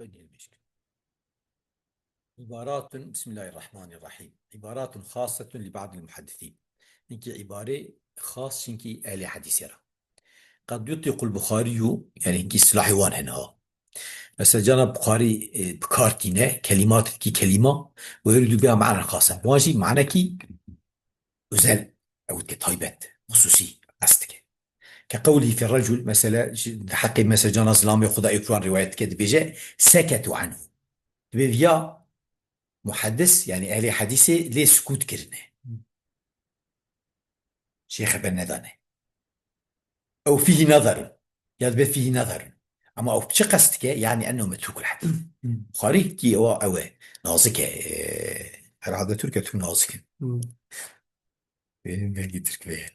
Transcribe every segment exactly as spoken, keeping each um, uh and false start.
Xwedî hêmêş kir. Îbaratun, Bismillahirrahmanirrahîm. Îbaratun xasetun li ba'dil muheddisin. Hinkî îbarê xas çinkî ehlê hedîsê re. Qed yutliqul Buxarîyu, yani hinkî îstilahê wan hene ha. Mesela cana Buxarî, e, bi kar tîne, kelimat, hinkî kelîma, ve yuridu biha ma'nen xasen. Wan jî manekî özel, ew dike taybet, xusûsî, qest dike. Ke qewlî fi recul, mesela, ji, di heqê mesela cana zilamê xwe de ê Kur'an rivayet dike, dibêje, seketu anhu. Dibê viya muheddis, yani ehlê hedîsê lê sukût kirine. Jê xeber nedane. Ew fîhî nazerun. Ya dibe fîhî nazerun. Ama ew çi qest dike? Yani ennehu metrûkul hedîs. Buxarî kî ew, ew e. Nazik e. E, herhalde Türkçe Türk nazik e. Benim belki Türk ve yani.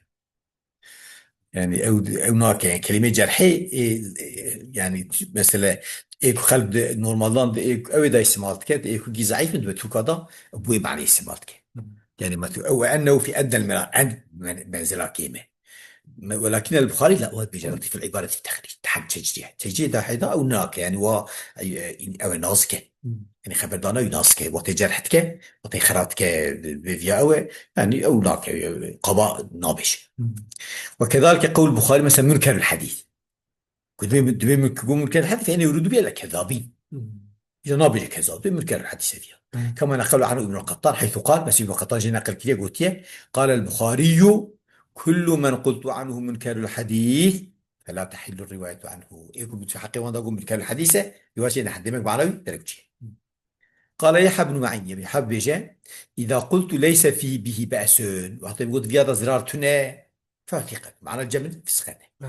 Yani ew, ew nake. Yani kelîmê cerhê, e, e, yani mesela ê ku xelk di, normaldan di, ê ku ew ê da îstimal dike, di ê ku gî zeîf in, dibe Türka da, bu ê manê îstimal dike. Yani metu-, ew ennehu fi ednel mera-, en-, men-, menzila kêm e. Me-, welakin el Buxarî la, ew bêje, latif el îbareti fi texrîc, tehd tecrîh. Tecrîh da heyda ew nake, yani wa, e, e, ew e nazik e. Yani xeberdana wî nazik e. Wextê cerh dike, wextê xera dike, vê viya ew e, yani ew nake, e, qaba nabêje. Ve kezalike qewl Buxarî, mesela munkerul hedîs. Ku dibê, dibê mun-, ku munkerul hedîs, yani yuridu biha el kezzabîn. Ya nabêje kezab, dibê munkerul hedîs e viya. Kema neqelu anhu Ibnul Qettan, heythu qal, mesela Ibnul Qettan jê neqil kiriye, gotiye, qale el Buxarîyu, kullu men qultu anhu munkerul hedîs, fela tehillu rivayetu anhu. Ê ku bi heqê wan da got munkerul hedîs e, riwayet jê nehil, demek mana wî derek çi ye. Qale Yahya ibn Ma'in, Yahya bêje, îza qultu leyse fî bihi be'sun. Wextê min got viya da zirar tune, Fasiqen. Mana cem min fisqen e.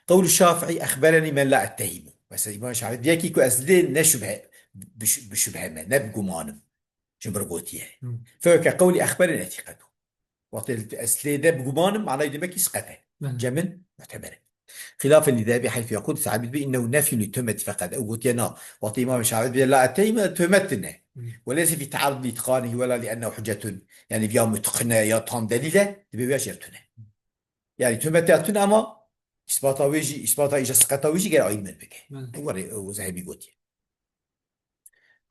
Qewlu Şafîî, "Exberenî men la ettehimu." Mesela Îmam Şafîî diye ki ku ez lê ne şubhe, bi şu-, bi şubhe me, ne bi gumanim. Ji min gotiye. Fewke qewlî exberenî etîqetu. Wextê ez lê ne bi gumanim, manayê demek ki siqet e. Cem min muteber e. Xilafen li Zehebi heythu yekul, Zehebi dibe innehu nefyun li tuhmeti feqet. Ew gotiye na. Wextê Îmam Şafîî dibe la ettehimu, tuhmet tune. Ve leyse fî tearud li îtqanihi ve la li ennehu huccetun. Yani viya mutqine ya tam delîl e, dibe viya jêr tune. Yani tuhmet ya tune ama îsbata wê jî, îsbata îja siqeta wê jî gere ayin min bike. Were, ew Zehebi gotiye.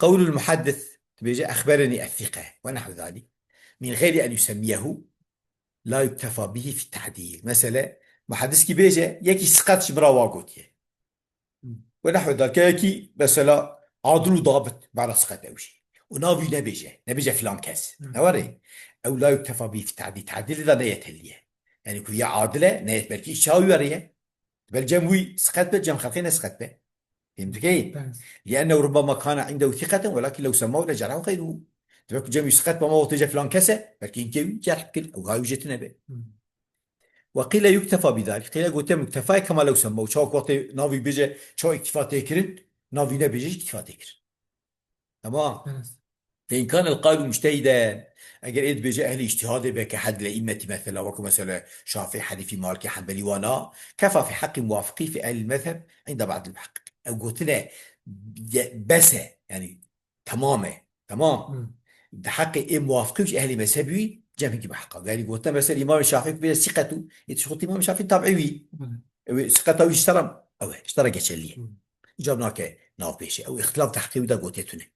Qewlul muheddis, dibêje, "Exberenî ethiqe." Ve nehwu zalik. Min geyri en yusemmiyehu, la yuktefa bihi fi ta'dil. Mesele, muheddis kî bêje, yekî siqet ji min ra wa gotiye. Ve nehwu zalik, yekî, mesela, adil û dabit, mana siqet ew jî. Û navî nebêje, nebêje filan kes. Ne were? Ew la yuktefa bihi fi ta'dil. Ta'dilê de neyet heliye. Yani ku ya adil e, neyet belkî îşa wî were ye. Bel cem wî siqet be, cem xelqê ne siqet be. Fêm dikey? Li ennehu rubbema kana indehu thiqeten, welakin lew semmahu le cerhahu xeyruhu. Dibek ku cem wî siqet be, ama wextê ce filan kes e, belkî hinkê wî cerh kir, ew hay wî jê tune be. Ve qîle yuktefa bi zalik. Qîle gote muktefa ye kema lew semmahu. Çawa ku wextê navî bêje, çawa îktîfa tê kirin, navî nebêje jî îktîfa tê kirin. Tamam. Fe in kana el-qailu muctehiden. Eger ê dibêje ehlî îctihadê be ke hed le îmmeti mesela, wekû mesela Şafî, Henîfî, Malikî, Henbelî wana, kefa fi heqqî muwafiqî fi ehlî mezheb inde ba'dil muhaqqiqîn. Ew gotine ye-, bes e, yani temam e. Tamam. Di heqê ê muwafiqî û ji ehlî mezhebî wî cem hinkî bi heqa. Yani gotine mesela Îmam Şafî bêje sîqetû, ê tişxut Îmam Şafî tabî wî. Ew ê sîqeta wî ji te re, ew e, ji te re geçerlî ye. Îcab nake nav bêje. Ew îxtilaf di heqê wî de gotiye tune.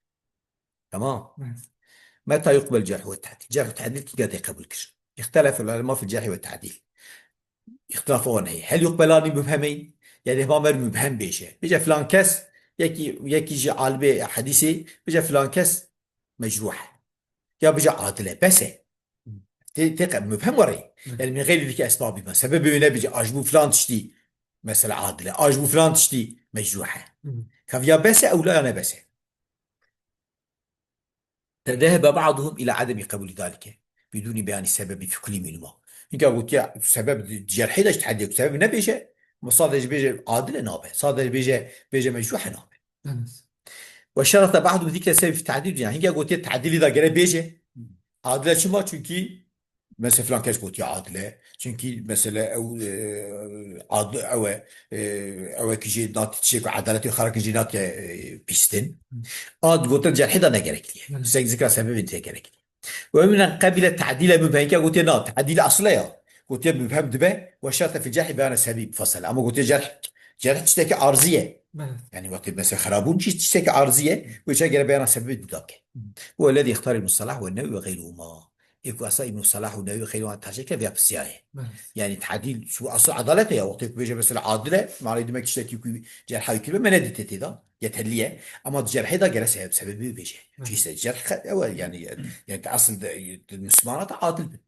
Tamam. Meta yuqbel cerh ve ta'dil. Cerh ve ta'dil kî tê qebûl kir. İhtelefel ulema fil cerh ve ta'dil. Îxtilafa wan heye. Hel yuqbelanî mubhemeyn. Yani hema mer mubhem bêje. Bêje filan kes, yekî, yekî ji alibê hedîsê, bêje filan kes mecrûh e. Ya bêje adil e. Bes e. Tê, tê qe-, mubhem were. Yani min geyri dike esbabî me. Sebebê wê nebêje, a ji bo filan tiştî mesela adil e. A ji bo filan tiştî mecrûh e. Kaviya bes e, ewla ya ne bes e. Fezehebe ba'duhum ila ademi qebulî zalike. Bidûnî beyanî sebebi fi kulî mînuma. Hinka gotiye sebeb di cerhê de ji tehdiyek sebeb nebêje. Ama sadece bêje adil e nabe. Sadece bêje, bêje mecrûh e nabe. Ve şerata ba'duhum zikre sebebi fi ta'dil. Yani hinka gotiye ta'dilî de gere bêje. Adil e çima? Çünkü mesela filan kes gotiye adil e. Çünkü mesela ew, e, adil, ew e, e, ew e ki jê nat-, şey ku edaletê xwe rakin jê nake, e, pîstin. Ad gotin cerhê de ne gerekliye. Sek zikra sebebê tê gerekliye. Ve minen qebile ta'dile mubhem. Hinka gotiye na, ta'dil asıl e ya. Gotiye mubhem dibe, ve şerte fil cerhi beyane sebebi fasel. Ama gotiye cerh, cerh tiştekî arzî ye. Belê. Yani wextê mesela xerabûn jî tiştekî arzî ye, wê çi gere beyana sebebê dûda ke. Hı. Huve lezî ixtare Ibn Salah ve Newi ve xeyrûhuma. Ê ku esa Ibn Salah û Newi xeyrûhuma tercih kir, vêya pisya ye. Belê. Yani tadîl, şu asıl adalet e ya, wextê ku bêje mesela adil e, manayê dime tiştekî ku cerha wî kiribe, me nedîte tê da, yeterli ye. Ama di cerhê da gere sebeb, sebebê bêje. Belê. Çünkü işte cerh xe-, ew e yani, yani asıl de, de Müslümana da adil bin.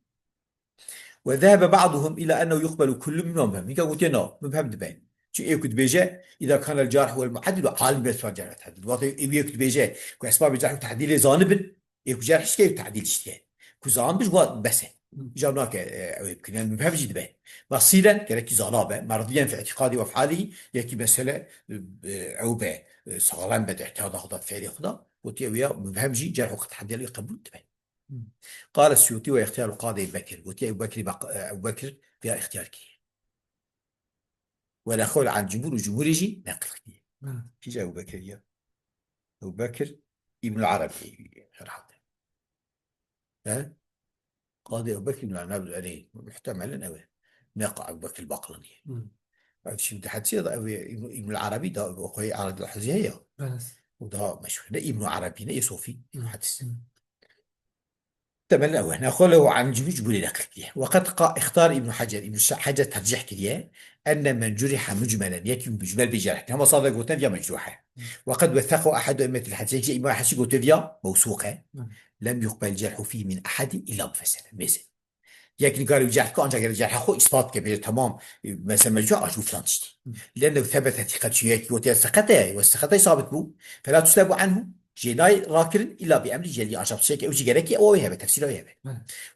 Ve zehebe ba'duhum ila ennehu yuqbelu kullu mimma mubhem. Hînka gotiye na, mubhem dibe. Çi ê ku dibêje, "Îza kanel carh wel mu'eddilu alim bi esbab cerh ve tadîl." Wextê ê ku dibêje, ku esbabê cerh û tadîlê zanibin, ê ku cerh şike, ê ku tadîl şike. Ku zanibin, wa bes e. Hı. Îcar nake, e, ew ê bikin. Yani mubhem jî dibe. Basîren, gerekî zana be. Merdiyen fi îtîqadî ve ef'alî, yekî mesele, e, ew be, e, saxlem be, di îtîqada xwe da, fiilê xwe da. Gotiye wê ya mubhem jî cerh û tadîl wê qebûl dibe. Qale Suyutî ve îxtiyar Qadê Bekir. Gotiye Ebu Bekirî Bak-, Ebu Bekir vêya îxtiyar kiriye. Ve naqel an cumhur û cumhurê jî neqil kiriye. Hı. Kîja Ebu Bekir ya? Ebu Bekir Îbnul Arabî herhalde. He? Qadê Ebu Bekir Îbnul Arabî, erê, muhtemelen ew e. Ne Ebu Bekir Baqlanî. Hı. Ev şimdi hetiye da ew e, Îbn-, Îbnul Arabî da o koyê Arabî Huzî heye. Evet. O daha meşhur. Ne Îbnul Arabî, ne Sofî, Hı. Hadis. Hı. Temel ew e. Naqele an cumhur, cumhurê neqil kiriye. Ve qad qa-, îxtar Îbn Hecer, Îbn Şe-, Hecer tercih kiriye. Enne men curiha mucmelen. Yekî mucmel bê cerh. Hema sade gotin ya mecruh e. Ve qad wetheqehu ehadu emmetil hadis. Yekî îmam hadis gotin ya mewsûq e. Hı. Lem yuqbel cerhu fî min ehadin illa mufesselen. Mêze. Yek nikarî cerh ke ancak gere cerha xwe îspat ke, bêje temam, e, mesela mecruh a ji filan tiştî. Hı. Lenne sebete thiqet, çünkü yek gotiye seqete, ve seqete sabit bû. Fela tuslebu anhu, jê nayê rakirin, illa bi emri celî, ancak tiştekî ew jî gerekî ew hebe, tefsîra wê hebe. Hı.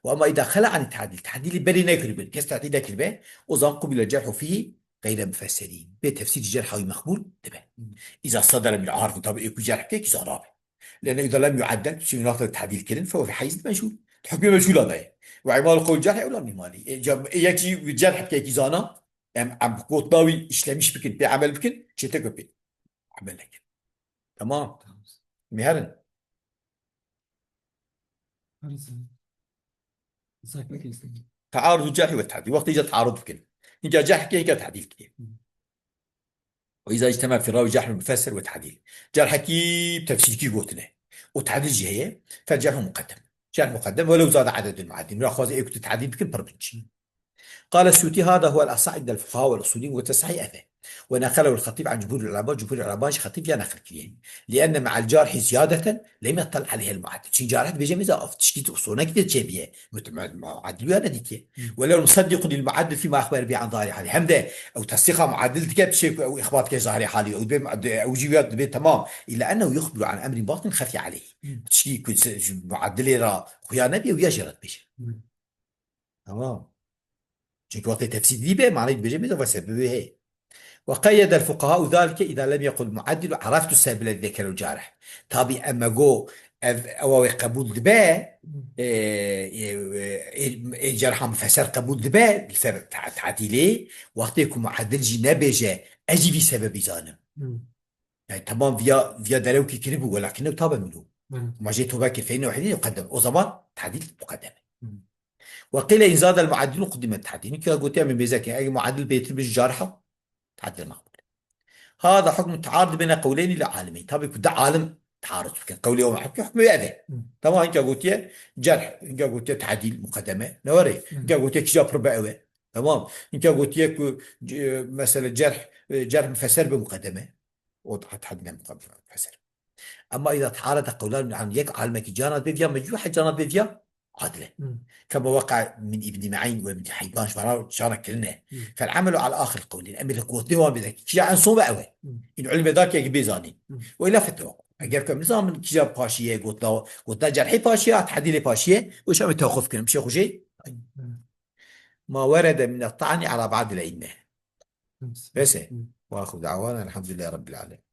Ve ama îda xela anî tadîl, tadîlî berê nekiribin, kes tadîl nekiribe, o zaman qubile cerhu fî gayre mufesselî. Bê tefsîrî cerha wî meqbûl dibe. Hı. Îza sadere min ardin, tabi ê ku cerh ke, kî zana be. Lene îda lem yu'addel, çünkü nasıl tadîl kirin, fe fi hayz mechul. Hukmê mechûla da ye. Ve imal qol cerh ewla min îmalî. E, ca-, e, yekî cerh bike, yekî zana, em, em gotina wî işlemiş bikin, pê emel bikin, çêtir ku pê emel nekin. Tamam. Tamam. Miherin. Her zaman. Zahmet kesin. Taarud cerh ve tadîl. Wextê ca taarud bikin. Hinca cerh ke, hinca tadîl ke. Hı. Ve îza ictema fi rawi cerh mufesser ve tadîl. Cerhekî tefsîrkî gotine. Û tadîl jî heye. Fel cerh muqeddem. Cerh muqeddem. Welew zade adedul muaddin. Mira xwaze ê ku tu tadîl bikin pir bin. Qale Sûtî, hada huwel asah indel fuqaha wel usulîn, gote sahî ev e. Ve neqelehu el-Xetîb an cumhuril ulema, cumhuril ulema jî Xetîb ya neqil kiriye. Lienne me'al carhi ziyadeten lem yettel aleyhel muaddil. Çünkü carh dibêje mêze av tişkî sonekî de çêbiye. Mut-, mu-, muaddil ya nedîtiye. Hı. Welew musaddiqun lil muaddil fîma exber bî an zahiri halî. Hem de ew tesdîqa muaddil dike tiştê ku ew îxbat ke zahiri halî. Ew dibê muaddil, ew jî ya dibê temam. Îlla ennehu yuxbiru an emrin batin xefî aleyh. Hı. Tişkî ku se-, ji muaddilê ra xuya nebiye, ew ya jê re dibêje. Hı. Tamam. Çünkü wextê tefsîr dîbe, manayê dibêje mêze ve sebebê heye. Ve qeyyedel fuqaha'u zalike îza lem yequl muaddilu araftu sebebel zekerel carih. Tabî em me got, ev, ewa wê qebûl dibe, e, e, e, e, cerha mufesser qebûl dibe, li ser ta-, tadîlê, wextê ku muaddil jî nebêje, ez jî vî sebebî zanim. Hmm. Yani tamam viya, viya derewkî kiribû, welakin ew tabe mîno. Hmm. Ma jê tobe kir, fe innehu hedîn yuqeddem. O zaman tadîl muqeddem e. Hmm. Ve qîle in zadel muaddilu qudime tadîl. Nîka gotiye min mêze ke, eger muaddil bêtir bi ji cariha, tadîl meqbul. Hada hukmu taarud beyne qewleynî li alimeyn. Tabi ku di alim taarud bikin. Qewlê o hukmê, hukmê ev e. Hı. Tamam, hinka gotiye cerh, hinka gotiye tadîl muqeddeme. Ne were? Hı. Hinka gotiye kîja pir be ew e. Tamam. Hinka gotiye ku, e, mesela cerh, e, cerh mufesser be muqeddeme. O da tadîl muqeddeme mufesser. Ama îza taarada qewlan an yek alimekî cana dibê viya mecruh, cana dibê viya adil e. Hı. Kema weqa min Îbnî Me'în ve Îbnî Hîbban ji me re şana kirine. Hı. Fel amelu ala axir qewlîn. Em ê li gotinê wan bide. Kîja en son ve ew e. Hı. În ilmê da ki eki bê zanîn. Hı. Ve îla fetwa. Eger ku em nizanin kîja paşî ye gotina, gotina cerhê paşî ye, tadîlê paşî ye, û şa em ê tewqif kirin. Bişê xwe jê. Hı. Ma werede min et-ta'ni ala ba'dil e'îmme. Hı. Bes e. Hı. Ve axir da'wana elhamdülillahi rabbil alemin.